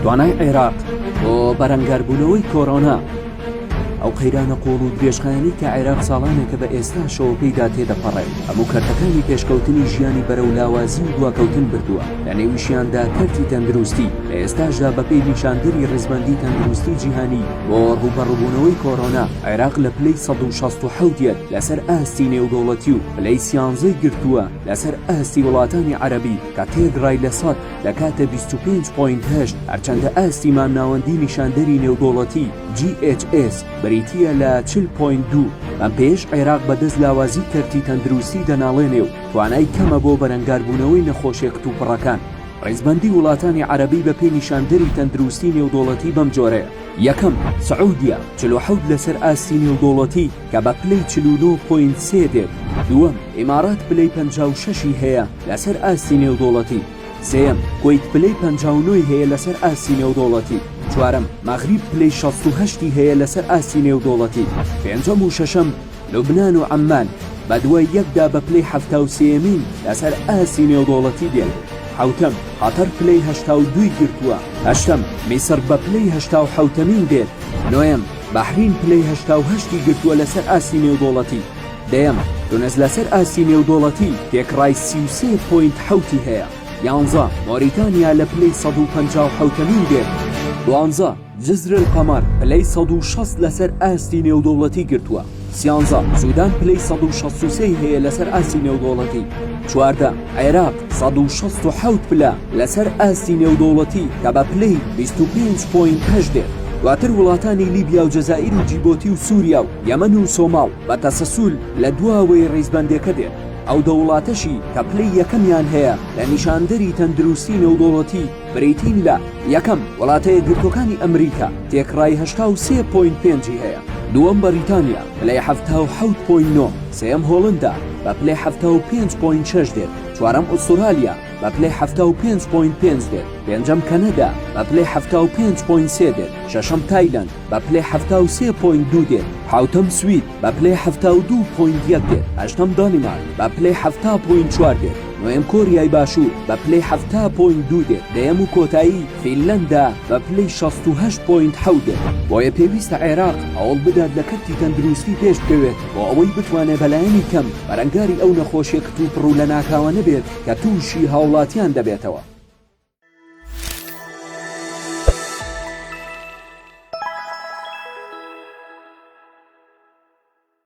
توانای عێراق بۆ بەرەنگاربوونەوەی کۆرۆنا. ئەو قەیرانە قووڵ و درێژخایەنەی کە عێراق ساڵانێکە بە ئێستاشەوە پێیدا تێدەپەڕێت، هەموو کەرتەکانی پێشکەوتنی ژیانی بەرەو لاوازی و دواکەوتن بردووە، لە نێویشیاندا کەرتی تەندروستی، لە ئێستاشدا بەپێی نیشاندەری ڕیزبەندی تەندروستی جیهانی بۆ ڕووبەڕووبوونەوەی کۆرۆنا، عێراق لە پلەی 167 یەت لەسەر ئاستی نێودەوڵەتی و پلەی سیانزەی گرتووە لەسەر ئاستی وڵاتانی عەرەبی کە تێکڕای لە سەد دەکاتە 25 point هەشت، هەرچەندە ئاستی مامناوەندی نیشاندەری نێودەوڵەتی، GHS، بریتییە لە 40 point دوو، بەم پێیەش عێراق بەدەست لاوازی کەرتی تەندروستی دەناڵێنێ و توانای کەمە بۆ بەرەنگاربوونەوەی نەخۆشیە کتوپڕەکان. ڕیزبەندی وڵاتانی عەرەبی بەپێی نیشاندەری تەندروستی نێودەوڵەتی بەم جۆرەیە. یەکەم، سعودیە، 47 لەسەر ئاستی نێودەوڵەتی کە بە پلەی 49 point سێ دێت. دووەم، ئیمارات پلەی 56 ی هەیە لەسەر ئاستی نێودەوڵەتی. سێیەم، کوەیت پلەی 59 ی هەیە لەسەر ئاستی نێودەوڵەتی. چوارەم، مەغریب پلەی 68 ی هەیە لەسەر ئاستی نێودەوڵەتی. پێنجەم و شەشەم، لوبنان و عەممان بەدوای یەکدا بە پلەی 73یەمین لەسەر ئاستی نێودەوڵەتی دێن. حەوتەم، قەتەر پلەی 82ی گرتووە. هەشتەم، میسڕ بە پلەی 87ەمین دێت. نۆیەم، بەحرین پلەی 88ی گرتووە لەسەر ئاستی نێودەوڵەتی. دەیەم، تونس لەسەر ئاستی نێودەوڵەتی تێکڕای 33 point حەوتی هەیە. یانزە، مۆریتانیا لە پلەی 157ەمین دێت. دوانزە، جزر القمر پلەی 160 لەسەر ئاستی نێودەوڵەتی گرتووە. سیانزە، سودان پلەی 163 ی هەیە لەسەر ئاستی نێودەوڵەتی. 14، عێراق 167 پلە لەسەر ئاستی نێودەوڵەتی کە بە پلەی 25 point هەشت دێت. دواتر وڵاتانی لیبیا و جەزائیر و جیبۆتی و سوریا و یەمەن و سۆماڵ بە تەسەسول لە دواوەی ڕیزبەندێکە دێن. ئەو دە وڵاتەشی کە پلەی یەکەمیان هەیە لە نیشاندەری تەندروستی نێودەوڵەتی بریتین لە، یەکەم، وڵاتە یەکگرتووەکانی ئەمریکا تێکڕای 83 point پێنجی هەیە، دووەم بەریتانیا پلەی 77 point نۆ، سێیەم هۆڵندا بە پلەی 75 point شەش دێت، چوارەم ئوستورالیا بە پلەی 75 point پێنج دێت، پێنجەم کەنەدا بە پلەی 75 point سێ دێت، شەشەم تایلەند بە پلەی 73 point دوو دێت، حەوتەم سوید بە پلەی 72 point یەک دێت، هەشتەم دانیمارک بە پلەی 70 point چوار دێت، نۆیەم کۆریای باشوور بە پلەی 70 point دوو دێت، دەیەم و کۆتایی فینلەندا بە پلەی 68 point حەوت دێت. بۆیە پێویستە عێراق هەوڵ بدات لە کەرتی تەندروستی پێش بکەوێت بۆ ئەوەی بتوانێت بەلایەنی کەم بەرەنگاری ئەو نەخۆشیە کتوپڕ و لەناکاوانە بێت کە تووشی هاوڵاتیان دەبێتەوە.